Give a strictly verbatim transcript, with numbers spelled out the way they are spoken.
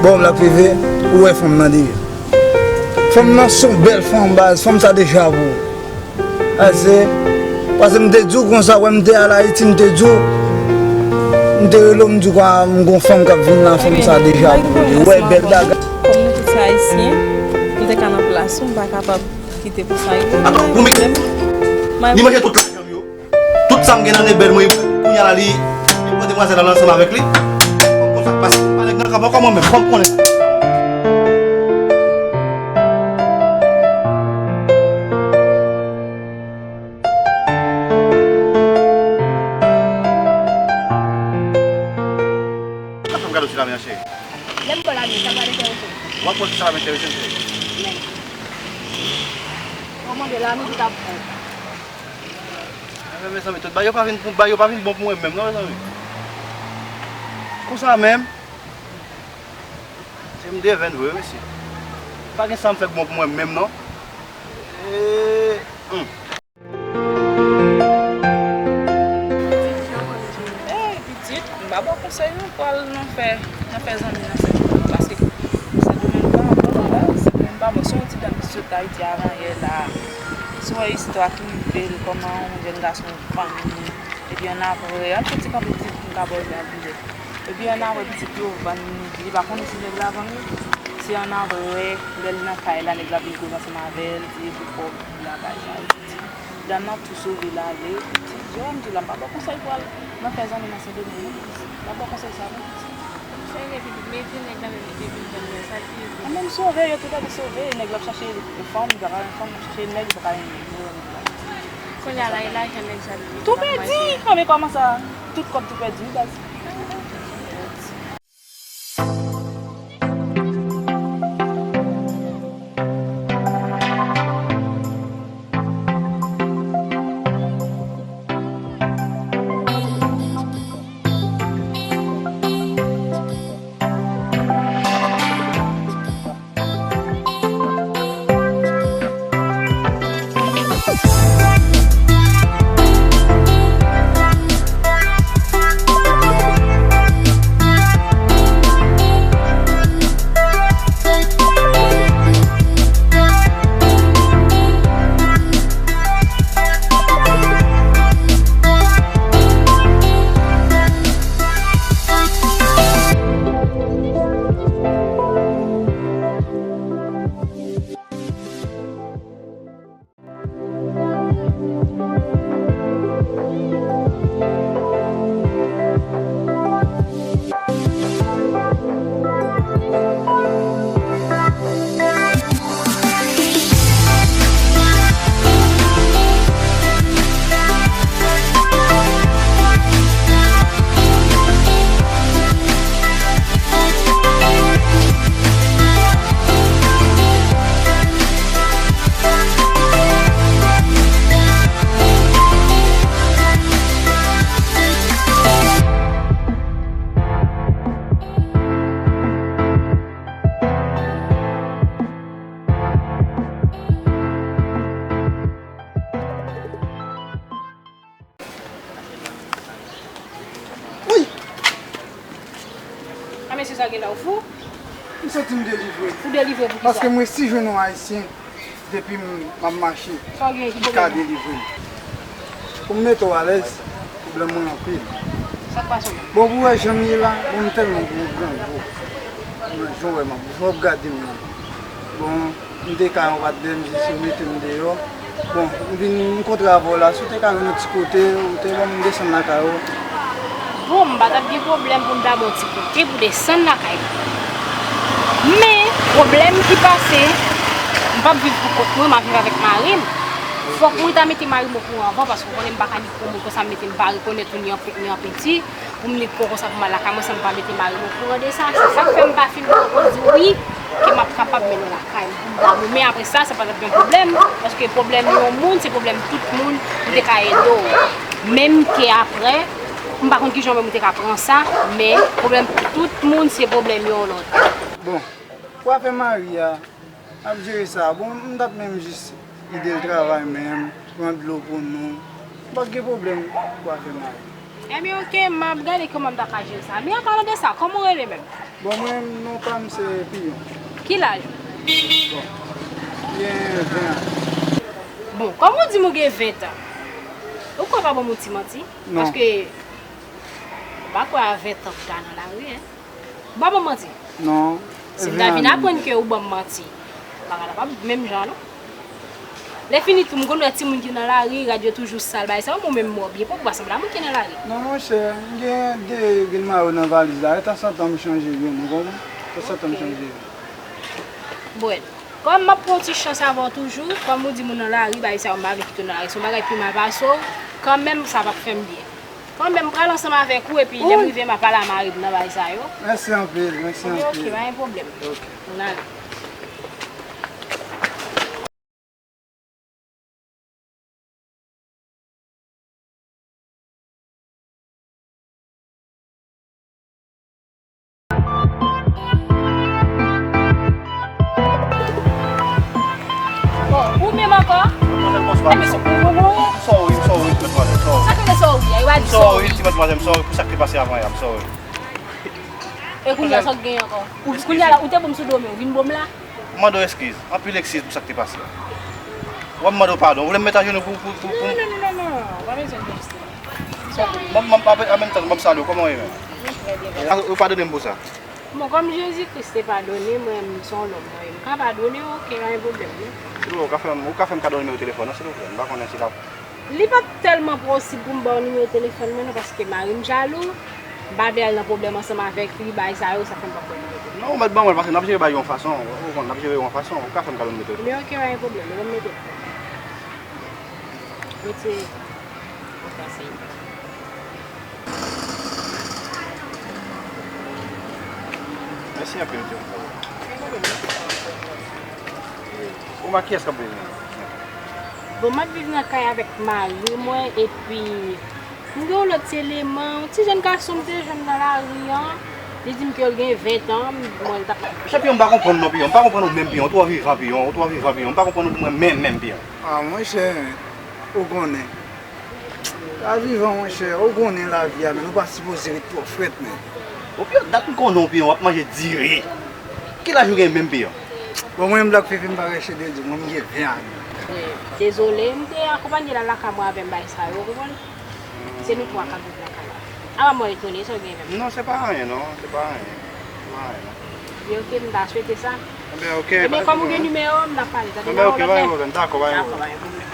Fanm la k rive, ou wè fanm nan deyò. Fanm nan se yon bèl fanm baz, fanm sa deja pou ou. Ase, paske m te di w konsa, wè m te al Ayiti, m te di w, m te rele w, m di w kwa m gon fanm k ap vin la, fanm sa deja pou ou. Ou wè bèl bagay. Kòm nou tout se Ayisyen, nou te ka nan plas ou, m pa kapab kite pou sa rive. Atann, pou Mik, li manje tout lajan m yo. Tout sa m gen nan men bèl mwen, kounye a la li, li pran demwazèl la ansanm avèk li. Konn sa k pase. Pa nèg nan ka bò kò mwen menm, fò m konnen. Sa fè m gade w sou la men an, cheri. Lè m bò la men, sa pral enterese w. W ap wè ki sa ap enterese m, cheri. Men. Ou mande la, nou di t ap bon. Enben, mezanmi, tout bagay yo pa vin pou, bagay yo pa vin bon pou mwen menm, non, mezanmi. Konsa menm, se m devèn vre, mesye. Pa gen sa m fè k bon pou mwen menm, non. E, hmm. Ey, pitit, m pa ba w konsèy non pou al nan fè, nan fè zanmi nan Sendomeng, paske Sendomeng pa bon, baz, Sendomeng pa bon. Se yon ti dam ki sot Ayiti avanyè la. Si w wè istwa ki rive l, kòman yon jèn gason vann li, epi annapre, al fè ti kanpe pitit pou m ka ba w jan l vle. Epi annapre pitit yo vann li, li pa konnen si nèg la vann li. Se annapre, lè l nan kay la, nèg la vin koze ansanm avè l, di e pou kòb li lakay la. Dam nan tou sove l ale, pitit. Jan m di w la, m pa ba w konsèy pou al nan fè zanmi nan Sendomeng non, pitit. M pa ba w konsèy sa non, pitit. Sove pitit, men epi nèg la menm li te vin vann mwen, sa l te vle. A, menm sove, yo tou gade sove, nèg la ap chache fanm, li pa ka jwenn fanm, l ap chache nèg, li pa ka jwenn nèg, yo menm la. Kounye a la, e lajan nèg sa li vle. Tou pèdi! Anben kòman sa? Tout kòb tou pèdi, wi, baz. Wi! A mesye sa genlè w fou? M santi m delivre. Ou delivre pou ki sa? Paske mwen si jwenn yon ayisyen depi m ap mache, ki ka delivre m. Pou m mete w alèz, pwoblèm mwen anpil. Sa k pase w menm? Bon, pou w wè jan m ye la, bon, m tèlman gwo, grangou. Jan w wè m ap, jan w ap gade m nan. Bon, m te ka yon patnè m, jis yo mete m deyò. Bon, m vin, m kontre avè w la, si w te ka jwenn yon ti kote, ou te ban m desann lakay ou. Bon, m pa t ap gen pwoblèm pou m ta ba w ti kote pou desann lakay mwen. Men, pwoblèm ki pase, m p ap viv pou kont mwen, m ap viv avèk mari m. Fòk mwen ta mete mari m okouran anvan, paske w konnen m pa ka ni pran moun konsa, m mete m pa rekonèt ou ni an, ni an penti. Pou m ni pran konsa pou m al lakay mwen san m pa mete mari m okouran de sa. Se sa k fè m pa fin poko di wi ke m ap kapab mennen w lakay m pou m ba w. Men apre sa, sa pa t ap gen pwoblèm, paske pwoblèm yon moun, se pwoblèm tout moun, m te ka ede w. Menm ke apre, m pa konn kijan menm ou te ka pran sa, men pwoblèm tout moun, se pwoblèm yon lòt. Bon, pou afè mari a, ap jere sa. Bon, m t ap menm jis ede l travay menm, pran dlo pou nou. M pa t gen pwoblèm pou afè mari. Ebyen, oke, m ap gade kòman m ta ka jere sa. Men an palan de sa, kòman w rele menm? Bon, mwen, non pa m se Piyon. Ki laj ou? Bon, m gen ven an. Bon, kòm ou di m ou gen ven an, ou kwè w pa ban m yon ti manti? Non. Paske m pa kwè a ven an pou ta nan lari, en. Ou pa ban m manti? Non. Si m ta vin aprann ke ou ban m manti, bagay la p ap menm jan, non. Lè fini tou, m konn wè timoun ki nan lari, rad yo toujou sal, bagay sa yo, mwen menm mò byen pwòp, ou pa sanble a moun ki nan lari. Non, monchè, m gen de grenn mayo nan valiz la, e tansantan m chanje youn, ou konprann? Tansantan m chanje youn. Bon, kòm m ap pran yon ti chans avè w toujou, kòm ou di m ou nan lari, bagay sa yo, m pa vle kite w nan lari, se yon bagay ki pi mal pase w, kanmenm sa p ap fè m byen. Kanmenm, m pral ansanm avèk ou, epi lè m rive, m a pale a mari m nan bagay sa yo. Mèsi anpil, mèsi anpil. Ok, ok, pa gen pwoblèm. Ok. Ann ale. Bon, ou menm ankò? Madmwazèl, bonswa. Ebyen, se pou ou. Sorry, sorry, madmwazèl, sorry. Sa k rele sorry a? Yo pa di sorry. Sorry, ti madmwazèl, sorry pou sa k te pase avan yè, sorry. E kounye a, sa w gen ankò? Kounye a la, ou te ban m sou do, men ou vin ban m la? M mande w eskiz, anpil eskiz pou sa k te pase a. W ap mande w padon, ou vle m met ajenou pou, pou, pou, pou... Non, non, non, non, non, ou pa bezwen di eskiz. Bon, m, m, an menm tan, m ap salye w, kòman w ye menm? Mwen trè byen, mèsi. A, ou padone m pou sa? Bon, kòm Jezi Kris te padone mwen, m se yon lòm mwen ye, m ka padone w, ok, pa gen pwoblèm, non. Silvouplè, ou ka fè m, ou ka fè m kado nimewo telefòn nan, silvouplè, m pa konnen si l ap... Li p ap tèlman posib pou m ba w nimewo telefòn mwen, non, paske mari m jalou. M pa vle al nan pwoblèm ansanm avèk li, bagay sa yo, sa fè m p ap ba w nimewo telefòn. Non, ou mèt ban mwen l, paske n ap jere bagay yo yon fason, ou konn, n ap jere yo yon fason, ou ka fè m kado nimewo telefòn. Men ok, pa gen pwoblèm, men ban m mete l. Mete. Mwen pase. Mèsi anpil, ti. Ou ma kiyès k ap viv nan? Bon, m ap viv nan kay avèk mari mwen, epi m gen yon lòt ti eleman, yon ti jèn gason m te jwenn nan lari an. Li di m ke l gen ven an, mwen, l t ap... Monchè, Piyon, m pa konprann non, Piyon, m pa konprann ou menm, Piyon, ou twò vivan, Piyon, ou twò vivan, Piyon, m pa konprann ou menm, menm, Piyon. A, monchè, ou konnen. Ka vivan, monchè, ou konnen lavi a, men nou pa sipoze ret twò frèt, men. Bon, Piyon, dat m konnen w, Piyon, w ap manje diri. Ki laj ou gen menm, Piyon? Bon, mwen menm, Black Fefe, m pa rèche de di, mwen, m gen ven ane. Dezole, m te akonpanye l al lakay mwen avè m bay sa yo, ou konprann? Se nou twa k ap viv nan kay la. Apa mwen etone, sa w gen menm? Non, se pa anyen, non, se pa anyen. Se pa anyen, non. Ebyen, ok, m ta swete sa. Ebyen, ok. Ebyen, kòm ou gen nimewo m, n ap pale, tande? Ebyen, ok, pa gen pwoblèm, dakò, pa gen pwoblèm. Dakò, pa gen pwoblèm.